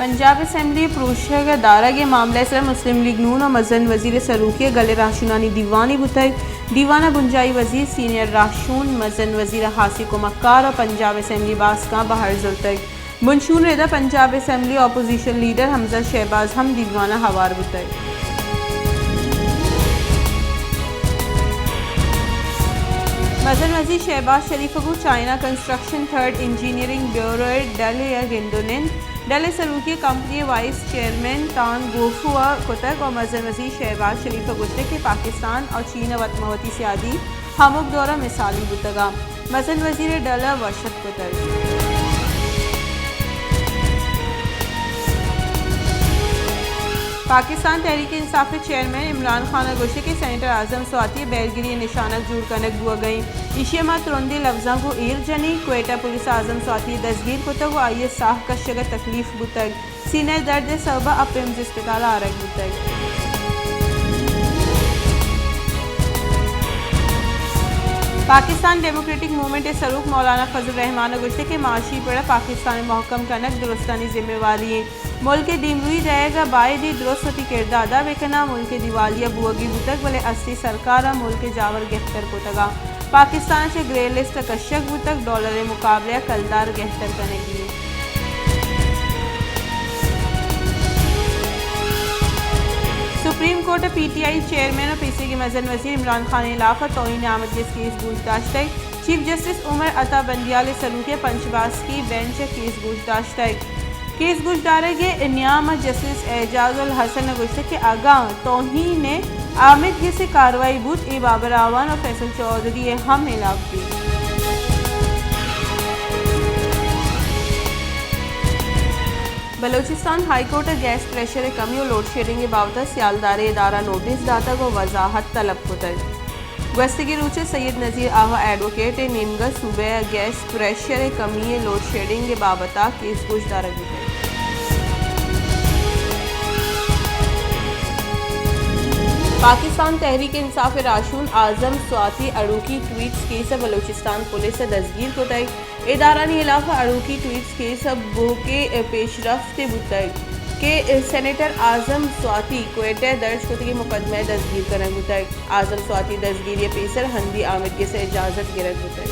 پنجاب اسمبلی ءِ پروشگ ءُ دارگ ءِ معاملہ ءِ سرا مسلم لیگ نون ءِ مزن وزیر ءِ سروکی ءَ گل ءِ راہشونانی دیوانے بوتگ۔ دیوان ءَ بنجاہی وزیر، سینئر راہشون، مزن وزیر ءِ ہاسیں کمکار ءُ پنجاب اسمبلی ءِ باسکاں بہر زرتگ۔ بنشون ءِ ردا پنجاب اسمبلی ءِ اپوزیشن لیڈر حمزہ شہباز ہم دیوان ءَ ہوار بوتگ۔ مزن وزیر شہباز شریف ءَ گوں China construction third engineering bureau ءِ ڈل ءِ گند ءُ نند، ڈل ءِ سروکی ءَ کمپنی ءِ وائس چیئرمین تان گوفو ءَ کتگ ءُ مزن وزیر شہباز شریف ءَ گوشتگ کہ پاکستان ءُ چین ءِ وت ماں وتی سیادی ہمک دور ءَ مثالی بوتگ ءُ مزن وزیر ءِ ڈل ءَ وش اتک کتگ۔ پاکستان تحریک انصاف ءِ چیئرمین عمران خان ءَ گوشتگ کہ سینیٹر اعظم سواتی ءِ بیرگری ءِ نشانگ جوڑ کنگ بوگ ءَ انت۔ ایشی ءَ ما ترندیں لبزاں گوں ایر جنیں۔ کوئٹہ پولیس ءَ اعظم سواتی ءِ دزگیر کتگ ءُ آئی ءِ ساہ کشگ ءَ تکلیف بوتگ۔ سینہ ءِ درد ءِ سبب ءَ آ پیمز اسپتال ءَ آرگ بوتگ۔ پاکستان ڈیموکریٹک موومنٹ ءِ سروک مولانا فضل الرحمان ءَ گوشتگ کہ معاشی پڑ ءَ پاکستان ءِ مہکم کنگ درستانی ذمہ واری انت۔ ملک ءِ دیمروئی دئیگ ءَ بائدیں درست وتی کرد ءَ ادا بہ کناں۔ ملک ءِ دیوالیہ بوگی بوتگ، بلے ہستی سرکار ءَ ملک ءِ جاور گہتر کتگ ءُ پاکستان ءَ چہ گرے لسٹ ءَ کشگ بوتگ، ڈالر ءِ مقابلہ ءَ کلدار گہتر کنگی انت۔ سپریم کورٹ ءَ پی ٹی آئی چیئرمین ءُ پیسریگیں مزن وزیر عمران خان ءِ ہلاف ءَ توہین آمدگس کیس گوش داشتگ۔ چیف جسٹس عمر عطا بندیال ءِ سروکی ءَ پنچ باسکی بینچ ءَ کیس گوش داشتگ۔ کیس گوشدارگ ءِ نیام ءَ جسٹس اعجاز الحسن ءَ گوشتگ کہ اگاں توہین آمدگس ءِ کاروائی بوت، اے بابر اعوان ءُ فیصل چوہدری ءِ ہم ہلاپ بیت۔ بلوچستان ہائی کورٹ ءَ گیس پریشر ءِ کمی ءُ لوڈ شیڈنگ ءِ بابت ءَ سیالدار ءِ ادارہ ءَ نوٹس داتگ ءُ وضاحت طلب کتگ۔ گوستگیں روچ ءَ سید نذیر آہو ایڈووکیٹ ءِ نیمگ ءَ صوبہ ءَ گیس پریشر ءِ کمی ءُ لوڈ شیڈنگ ءِ بابت ءَ کیس گوش دارگ بوتگ۔ پاکستان تحریک انصاف ءِ راہشون اعظم سواتی ءِ اڑوکی ٹویٹس کیس ءَ بلوچستان پولیس ءَ دزگیر کتگ۔ ادارہانی ہلاف ءَ اڑوکی ٹویٹس کیس ءَ بوھوکیں پیشرفتے بوتگ کہ سینیٹر اعظم سواتی کوئٹہ ءَ درج کتگیں مقدمہ ءَ دزگیر کنگ بوتگ۔ اعظم سواتی ءِ دزگیری ءَ پیسر ہندی آمدگس ءِ اجازت گرگ بوتگ۔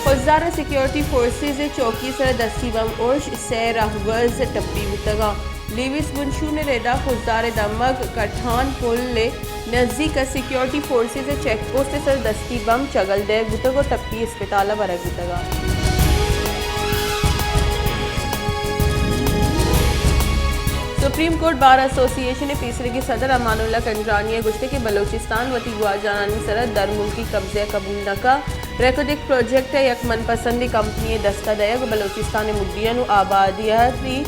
خضدار ءَ سیکورٹی فورسز ءِ چوکی ءِ سر ءَ دستی بمب ارش، سئے راہبرز ٹپی بوتگ اَنت۔ لیویز بنشون ءِ ردا خضدار ءِ دمگ کٹھان پل ءِ نزیک ءَ سیکورٹی فورسز ءِ چیک پوسٹ ءِ سر ءَ دستی بمب چگل دئیگ بوتگ ءُ ٹپی اسپتال ءَ برگ بوتگ اَنت۔ سپریم کورٹ بار ایسوسی ایشن ءِ پیسریگیں صدر امان اللہ کنڈرانی ءَ گوشتگ کہ بلوچستان وتی گواجنانی سر ءَ درملکی قبضہ ءَ قبول نہ کنت۔ ریکوڈک پروجیکٹ ءَ یک من پسندیں کمپنی ءِ دست ءَ دئیگ بلوچستان ءِ مڈیاں نوں آبادیاتی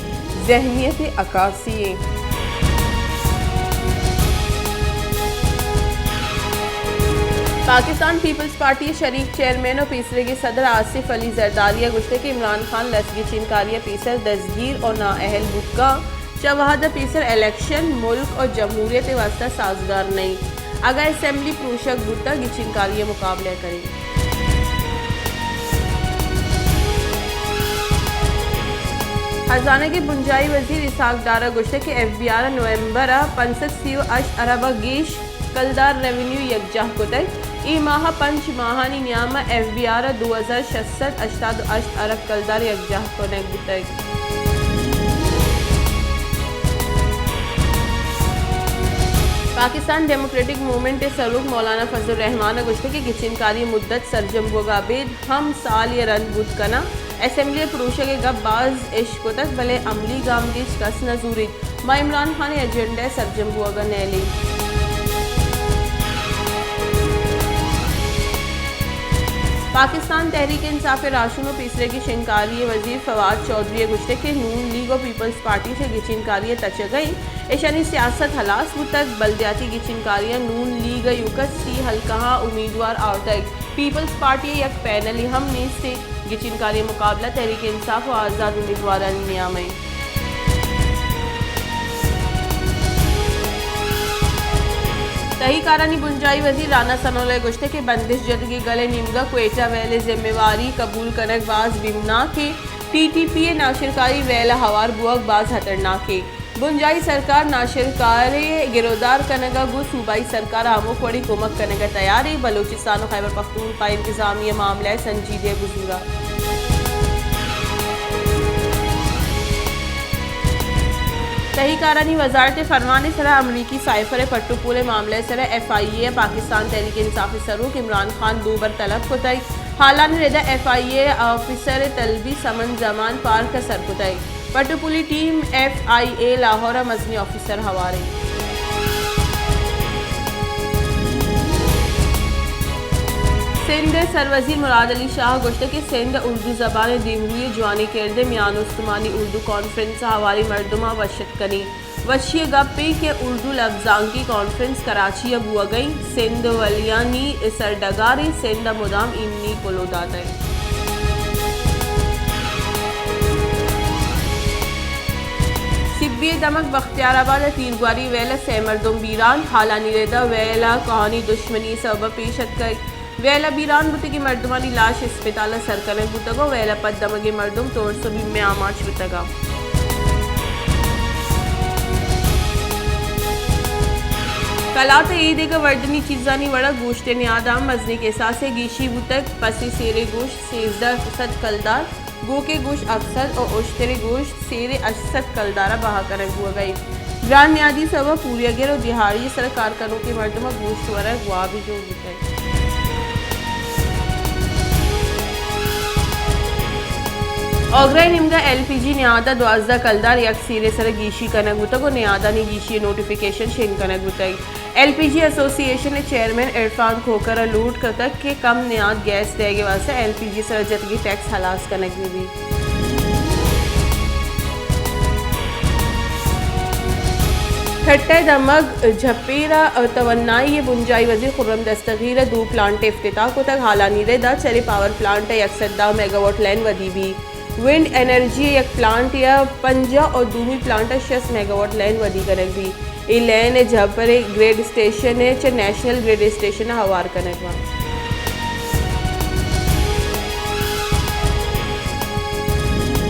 ذہنیت ءِ عکاسی انت۔ پاکستان پیپلز پارٹی ءِ شریک چیئرمین ءُ پیسریگیں صدر آصف علی زرداری ءَ گوشتگ کہ عمران خان لس گچینکاری ءَ پیسر دزگیر ءُ نااہل بوت کنت۔ چہ وہد ءَ پیسر الیکشن ملک ءُ جمہوریت ءِ واستہ سازگار نہ انت۔ اگاں اسمبلی پروشگ بوتگ، گچینکاری ءِ مقابلہ ءَ کنیں۔ ہزانگ ءِ بنجاہی وزیر اسحاق ڈار ءَ گوشتگ کہ ایف بی آر ءَ نومبر ءَ پنچ سد سی ءُ ہشت ارب ءَ گیش کلدار ریونیو یکجاہ کتگ۔ اے ماہ ءَ پنچ ماہانی نیام ءَ ایف بی آر ءَ دو ہزار شش سد ہشتاد ءُ ہشت ارب کلدار یکجاہ کنگ بوتگ۔ پاکستان ڈیموکریٹک موومنٹ ءِ سروک مولانا فضل الرحمان ءَ گوشتگ کہ گچینکاری ءِ مدت سرجم بوگ ءَ ابید ہم سالے ءَ رند بوت کناں۔ اسمبلی ءِ پروشگ ءِ گپ باز اش کتگ، بلے عملی گامگیج کس نہ زوریت۔ ما عمران خان ءِ ایجنڈا ءِ سرجم بوگ ءَ نیلیں۔ پاکستان تحریک انصاف ءِ راہشون ءُ پیسریگیں شنگکاری ءِ وزیر فواد چوہدری ءَ گوشتگ کہ نون لیگ ءُ پیپلز پارٹی چہ گچینکاری ءَ تچگ ءَ انت، ایشانی سیاست ہلاس بوتگ، بلدیاتی گچینکاریاں نون لیگ ءَ ایوک ءَ سی حلقہاں امیدوار آورتگ۔ پیپلز پارٹی ءِ یک پینلے ہم نیست انت۔ گچینکاری ءِ مقابلہ تحریک انصاف ءُ آزاد امیدوارانی نیام ءَ انت۔ تہی کارانی بنجاہی وزیر رانا ثناء اللہ ء گوشتگ کہ بندش جتگیں گل ء نیمگ ء کوئٹہ ویل ء ذمہ واری قبول کنگ باز بیمناک ء ٹی ٹی پی ء ناشرکاری ویل ء ہوار بوگ باز ہترناک ء بنجاہی سرکار ناشرکار ء گرودار کنگ ء گوں صوبائی سرکار ء ہمک وڑیں کمک کنگ ء تیار ء بلوچستان و خیبر پختونخوا انتظامیہ معاملہ ء سنجیدگی ء بزورت۔ تہی کارانی وزارت ء فرمان ء سرا امریکی سائفر ء پٹ و پول ء معاملہ ء سرا ایف آئی اے ء پاکستان تحریک انصاف ء سروک عمران خان دو بر طلب کتگ۔ ہالانی ردا ایف آئی اے ء آفیسر ء طلبی سمن زمان پارک ء سر کتگ۔ پٹ و پولی ٹیم ایف آئی اے لاہور ء مزنیں آفیسر ہوار انت۔ سندھ ء سروزیر مراد علی شاہ ء گوشتگ کہ سندھ ء اردو زبان ء دیمروئی ء جوانیں کرد ء میان استمانی اردو کانفرنس ء ہواریں مردماں وش اتک کنیں۔ وشی ء گپ انت کہ اردو لبزانکی کانفرنس کراچی ء بوھگ ء انت۔ سندھ ولیانی سرڈگار انت، سندھ ء مدام ایمنی پلو داتگ۔ سبی ء دمگ بختیار آباد ء تیرگواری ویل ء سئے مردم بیران، ہالانی ردا ویل ء کوھنیں دشمنی ء سبب ء پیش اتکگ۔ ویل ء بیران بوتگیں مردمانی لاش اسپتال ء سر کنگ بوتگ ء ویل ء پد دمگیں مردم ترس ء بیم ء آماچ بوتگ انت۔ کلات ء اے دگہ وردنی چیزانی وڑ ء گوشت ء نیاد ء ہم مزنیں کساسے گیشی بوتگ، پسے سیرے گوشت سیزدہ سد کلدار، گوکے گوشت ہپت سد ء اشترے گوشت سیرے ہشت سد کلدار ء بہا کنگ بوگ ء انت۔ گران نیادی سبب ء پوریاگر ء دیہاڑی ء سر ء کار کنوکیں مردم ء گوشت ورگ وابے جوڑ بوتگ۔ اوگرہ ء نیمگ ء ایل پی جی نیاد ء دوازدہ کلدار یک سیرے سر ء گیشی کنگ بوتگ ء نیادانی گیشی ء نوٹیفیکیشن شنگ کنگ بوتگ۔ ایل پی جی ایسوسی ایشن ء چیئرمین عرفان کھوکھر ء لوٹ کتگ کہ کم نیاد گیس دئیگ ء واستہ ایل پی جی ء سر ء جتگیں ٹیکس ہلاس کنگ بہ بیت۔ ٹھٹہ ء دمگ جھپیر ء توانائی ء بنجاہی وزیر خرم دستگیر ء دو پلانٹ ء افتتاح کتگ۔ ہالانی رد ء چرے پاور پلانٹ ء یک سد دہ میگا واٹ لین ودی بیت۔ ونڈ انرجی ء یک پلانٹ ء پنجاہ ء دومی پلانٹ ء شست میگا واٹ لین ودی کنگ بیت۔ اے لین ء جھپر ء گرڈ اسٹیشن ء چہ نیشنل گرڈ اسٹیشن ء ہوار کنگ بنت۔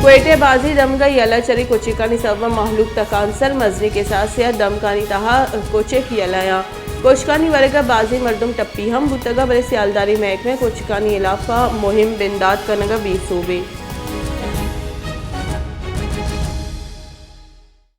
کوئٹہ ء بازیں دمگ ء یلہ چرے کچکانی سبب ء مہلوک تکانسر، مزنیں کساسے ء دمکانی تہا کچک یلہ آں۔ کچکانی ورگ ء بازیں مردم ٹپی ہم بوتگ ء بلے سیالداری محکمہ ء کچکانی ہلاپ ء مہم بندات کنگ ء بے سوب انت۔